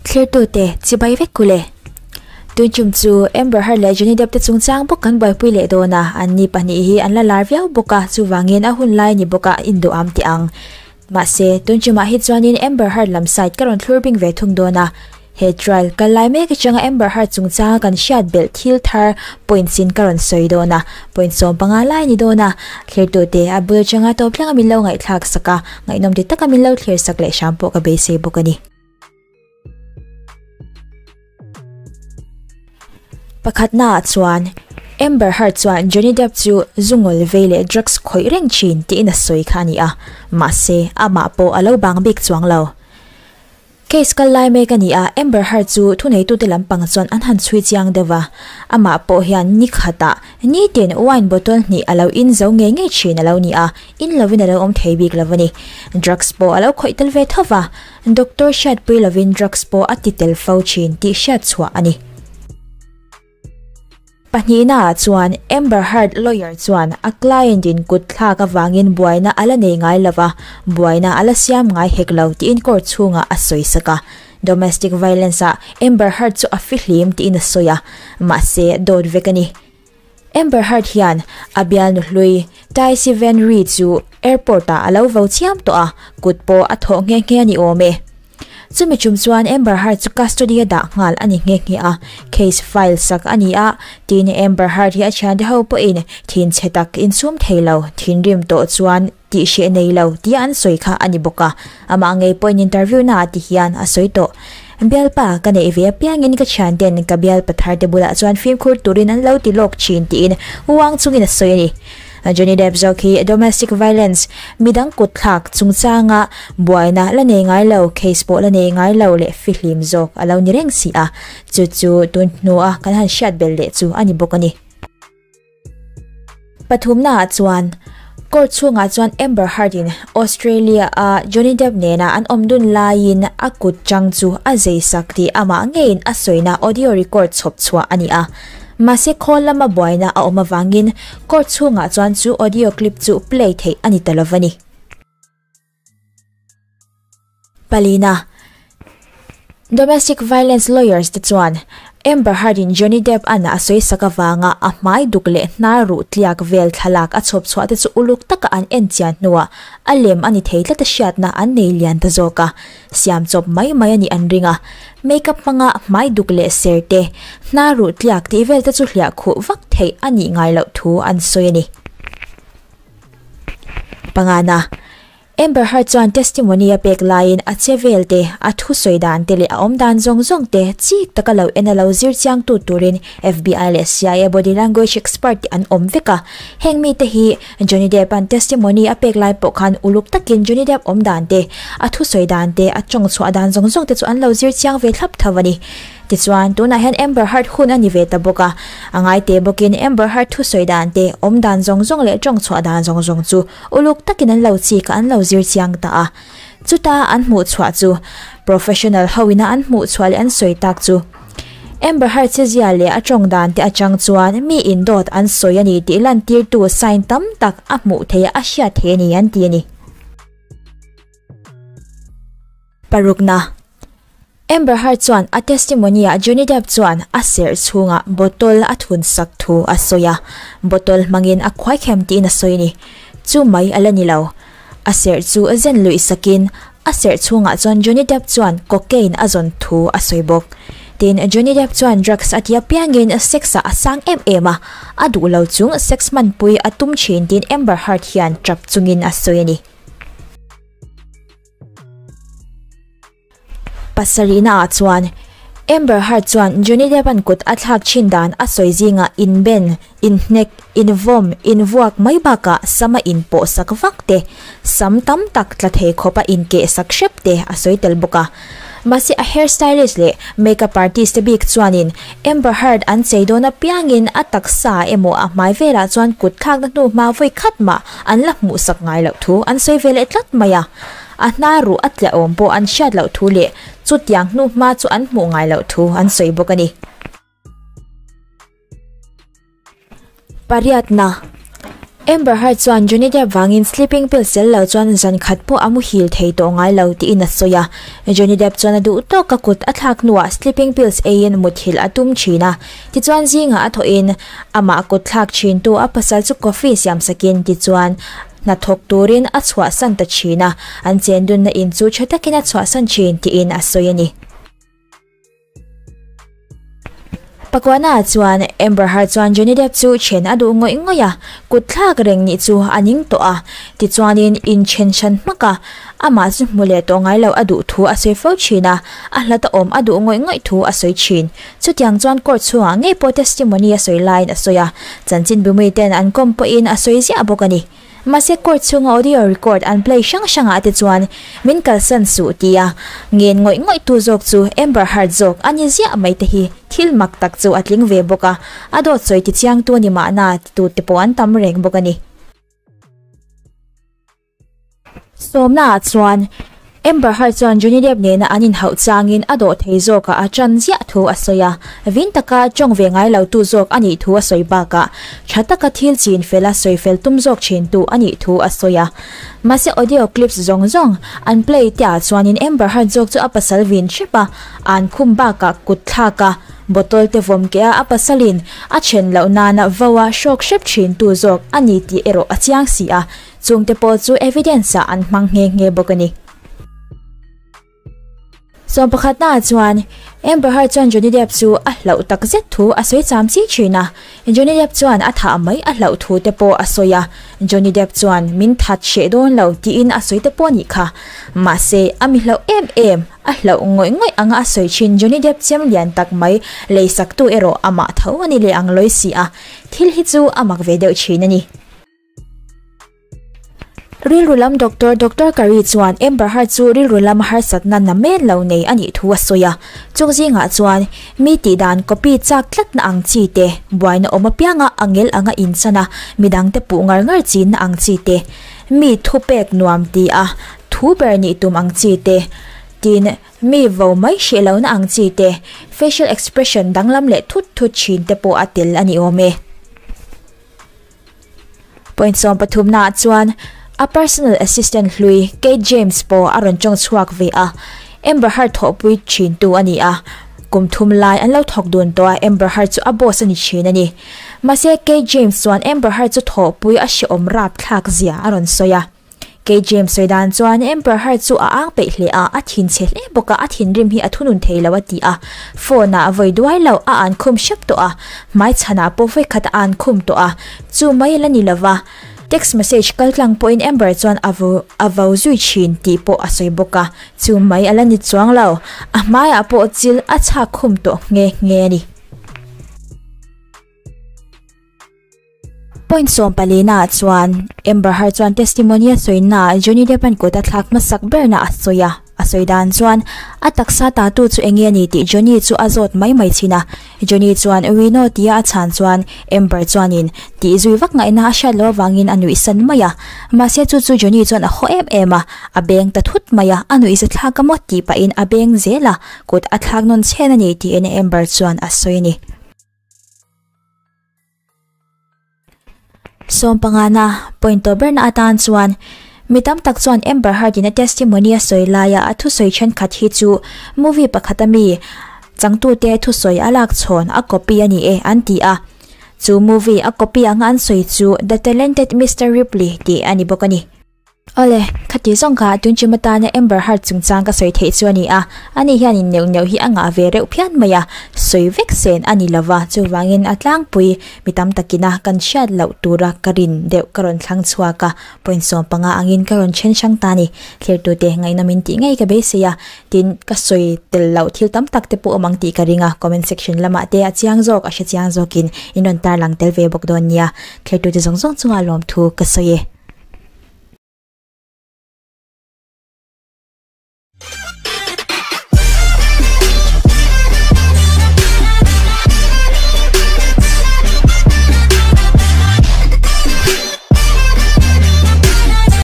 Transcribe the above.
Thlirtute chibai vek kule. Tun chum chu Amber Heard leh Johnny Depp te chungchang bawk kan buaipui leh dawn a, anni pahnih hi an la lar viau bawk a, chuvangin a hun lai ni bawk a induham tih ang. Mahse, tun chumah hi chuanin Amber Heard lam side ka rawn thlur bing ve thung dawn a. He trial kal lai mek atanga Amber Heard chungchanga kan hriat belh thil thar points in ka rawn sawi dawn a, point 15 lai ni dawn a. Thlirtute a bul atanga tawp thleng a min lo ngaihthlak sak a, ngaihnawm ti taka min lo thlir sak leh hram pawh ka beisei bawk a ni. Pakhatnaah chuan Amber Heard chuan Johnny Depp chu zu ngawl vei leh drugs khawih reng thin tiin a sawi kha a ni a, mahse amah pawh a lo bang bik chuang lo. Case kal lai mek a ni a, Amber Heard chu thuneitute lampang chuan an han chhui chiang deuh a, amah pawh hian ni khatah nitin wine bottle hnih a lo in zo ngei ngei thin a lo ni a, in lovin a lo awm thei bik lo a ni. Drugs pawh a lo khawih tel ve tho va, Doctor hriatpui lovin drugs pawh a ti tel fo thin tih hriat chhuah a ni. Pahnihnaah chuan Amber Heard lawyer chuan a client in kut thlak avangin buaina a la nei ngai lo va, buaina a la siam ngai hek lo tiin court chhungah a sawi sak a. Domestic violence ah Amber Heard chu a fihlim tiin a sawi a, mahse dawt vek a ni. Amber Heard hian a bialnu hlui Taisi Van Ree chu airport ah a lo vo chiam tawh a, kut pawh a thawh nghe nghe a ni awm e. Chumi chum chuan Amber Heard chu custody a dah nghal a ni nghe nghe a, case file sak a ni a, tin Amber Heard hi a thiante ho pawhin thinchhe tak insum thei lo, thinrim tawh chuan tih hreh nei lo tia an sawi kha a ni bawk a, amah ngei pawhin interview naah ti hian a sawi tawh. Bialpa ka neih ve apiangin ka thianten ka bialpa thar te bulah chuan fimkhur turin an lo ti lawk thin tiin uang chungin a sawi a ni. Johnny Depp zawk hi domestic violence, midang kut thlak chungchanga buaina la nei ngai lo, case pawh la nei ngai lo leh fihlim zawk a lo ni reng si a, chu chu tun hnua kan han hriat belh leh chu a ni bawk a ni. Pathumnaah chuan court chhungah chuan Amber Heard-in Australia-a Johnny Depp nena an awm dun laiin a kut chang chu a zei sak tih amah ngeiin a sawina audio record chhawp chhuah a ni a. Mahse khawl lama buaina a awm avangin court chhungah chuan chu audio clip chu play theih a ni ta lo a ni. Palina, Domestic violence lawyers te chuan Amber Heard-in Johnny Depp an a sawi sak avanga a hmai duk leh hnar ruh tliak vel thlalak a chhawp chhuah te chu uluk taka an en chian hnuah a lem a ni thei tlat a hriatna an nei lian ta zawk a, siam chawp mai mai a nih an ring a. Makeup hmanga hmai duk leh ser te, hnar ruh tliak tih vel te chu hliah khuh vak theih a nih ngai loh thu an sawi a ni. Pangana, Amber Heard chuan testimony a pek laiin a che vel te, a thusawi dan te leh a awm dan zawng zawng te chik taka lo en a lo zir chiang tu turin FBI leh CIA body language expert te an awm vek a. Heng mite hi Johnny Depp an testimony a pek lai pawh khan uluk takin Johnny Depp awm dan te, a thusawi dan te, a tawng chhuah dan zawng zawng te chu an lo zir chiang ve thlap tho a ni. Tichuan, tunah hian Amber Heard hun a ni ve ta bawk a, a ngai teh bawkin Amber Heard thusawi dan te, awm dan zawng zawng leh tawng chhuah dan zawng zawng chu uluk takin an lo chik a, an lo zir chiang ta a. Chuta an hmuh chhuah chu, professional ho ina an hmuh chhuah leh an sawi tak chu, Amber Heard chezia leh a tawng dan te atang chuan mi indawt an sawi a ni tih lantirtu sign tam tak a hmuh theih a, a hriat theih a ni an ti a ni. Parukna. Amber Heard chuan a testimony-ah Johnny Depp chuan a serh chhungah bottle a thun sak thu a sawi a, bottle hmangin a khuaikhem tiin a sawi a ni. Chu mai a la ni lo. A serh chu zen luih sakin a serh chhungah chuan Johnny Depp chuan cocaine a zawn thu a sawi bawk. Tin, Johnny Depp chuan drugs a ti apiangin sex-ah a sang em em a, a duh lo chung sex hmanpui a tum thin tiin Amber Heard hian tap chungin a sawi a ni. Pasarihna ah chuan Amber Heard chuan Johnny Depp an kut a thlak thin dan a sawi zingah inben, inhnek, invawm, invuak mai bakah sam a inpawh sak vak te, sam tam tak tla thei khawp a inkeh sak hrep te a sawi tel bawk a. Mahse a hair stylist leh makeup artist te bik chuanin Amber Heard an chei dawn apiangin a taksa emaw a hmai velah chuan kut thlakna hnu hma vawi khat mah an la hmuh sak ngai loh thu an sawi ve leh tlat mai a. A hna ruh a tla awm pawh an hriat loh thu leh chutiang hnu hma chu an hmuh ngai loh thu an sawi bawk a ni. Pariatna, Amber Heard chuan Johnny Depp vangin sleeping pills tel lo chuan zan khat pawh a muhil thei tawh ngai lo tiin a sawi a. Johnny Depp chuan a duh tawk a kut a thlak hnuah sleeping pills eiin muthilh a tum thin a. Tichuan zingah a thawhin amah kut thlak thintu a pasal chu coffee siam sakin tichuan hnathawk turin a chhuahsan ta thin a, an chendunna in chu tha takin a chhuahsan thin tiin a sawi a ni. Pakuana chuan Amber Heard chuan Johnny Depp chu then a duh ngawih ngawih a, kut thlak reng nih chu a ning tawh a, tichuanin inthen hran hmak a, amah chu hmu leh tawh ngai lo a duh thu a sawi fo thin a, a hlat a awm a duh ngawih ngawih thu a sawi thin. Chutiang chuan court chhungah ngei pawh testimony a sawi laiin a sawi a, chanchin bumui ten an kawm pawhin a sawi ziah bawk a ni. Mahse court chhunga audio record an play hrang hrangah te chuan min kalsan suh tia ngen ngawih ngawih tu zawk chu Amber Heard zawk a ni ziah mai te hi thil mak tak chu a tling ve bawk a, a dawt sawi ti chiang tu a ni mahna ti tu te pawh an tam reng bawk a ni. Sawmna ah chuan Amber Heard chuan Johnny Depp nena an inhauh changin a dawh thei zawkah a ṭan ziah thu a sawi a, vin taka ṭawng ve ngai lo tu zawk a nih thu a sawi bakah ṭha taka thil chin fel a sawi fel tum zawk ṭhin tu a nih thu a sawi a. Mahse audio clips zawng zawng an play te ah chuanin Amber Heard zawk chu a pasal vin hrep a, an khum bakah kut thlak a, bottle te vawm keh a a pasalin a ṭhen loh nana vo a hrawk hrep ṭhin tu zawk a ni tih erawh a chiang si a. Chungte pawh chu evidence ah an hmang nghe nghe bawk a ni. Sawm pakhatnaah chuan Amber Heard chuan Johnny Depp chu a hlauh tak zet thu a sawi cham chi thin a. Johnny Depp chuan a thah mai a hlauh thu te pawh a sawi a. Johnny Depp chuan min that hreh dawn lo tiin a sawi te pawh a nih kha. Mahse a mi hlauh em em, a hlauh ngawih ngawih anga a sawi thin Johnny Depp chem lian tak mai leisaktu erawh amah tho a ni leh ang lawi si a. Thil hi chu a mak ve deuh thin a ni. Rilru lam doctor Doctor Curry chuan Amber Heard chu rilru lam harsatna na men lo nei a nih thu a sawi a. Chung zingah chuan mi tihdan copy chak tlatna ang chi te, buaina awm apianga a ngel anga inchan a, midangte puh ngar ngar chinna ang chi te, mi thupek nuam ti a thu ber nih tum ang chi te, tin mi vo mai hreh lohna ang chi te, facial expression danglam leh thut thut thin te pawh a tel a ni awm e. Point 13 naah chuan a personal assistant hlui Kate James pawh a rawn tawng chhuak ve a, Amber Heard thawhpui thintu a ni a, kum thum lai an lo thawk dun tawh a, Amber Heard chu a boss a ni thin a ni. Mahse Kate James chuan Amber Heard chu thawhpui a hrehawm rapthlak zia a rawn sawi a. Kei James sawi dan chuan Amber Heard chu a ang peih hle a, a thinchhe hle bawk a, a thinrim hi a thunun thei lo a ti a. Phone ah vawi duai lo a an khum hrep tawh a, hmaichhanah pawh vawi khat a an khum tawh a, chu mai la ni lova. Text message kaltlang pawhin Amber chuan a vo a vo zui thin tih pawh a sawi bawk a, chu mai a la ni chuang lo, a hmaiah pawh chil a chhak khum tawh nghe nghe a ni. Point 14 ah chuan Amber Heard chuan testimony a sawina ah Johnny Depp an kut a thlak hmasak berna a sawi a. A sawi dan chuan a taksa tatu chu enge a ni tih Johnny chu a zawt mai mai thin a. Johnny chuan Wino tia a chhan chuan Amber chuanin tih zui vak ngaihna a hriat loh avangin a nuih san mai a. Mahse chu chu Johnny chuan a haw em em a, a beng ta thut mai a, a nuih za thlak a maw tih pahin a beng zel a, kut a thlak nawn chhen a ni tiin Amber chuan a sawi a ni. Sawmpangana point tawh berna atan chuan mi tam tak chuan Amber Heard in a testimony a sawi laia a thusawi thenkhat hi chu movie pakhat ami changtute thusawi a lak chhawn a copy a ni e an ti a, chu movie a copy anga an sawi chu The Talented Mister Ripley tih a ni bawk a ni. Awle, khati zawng kha tun chim atana Amber Heard chungchang ka sawi theih chu a ni a, ani hianin neuh neuh hi a ngah ve reuh phian mai a, sawi vek sen a ni lova, chuvangin a tlangpui mi tam takina kan hriat loh tura ka rin deuh ka rawn thlang chhuak a, point 15 angin ka rawn then hrang ta a ni. Thlirtute ngaihnawmin tih ngei ka beisei a, tin ka sawi tel loh thil tam tak te pawh awm ang tih ka ring a, comment section lamah te a chiang zawk a hre chiang zawkin in rawn tarlang tel ve bawk dawn nia, thlirtute zawng zawng chunga lawmthu ka sawi e.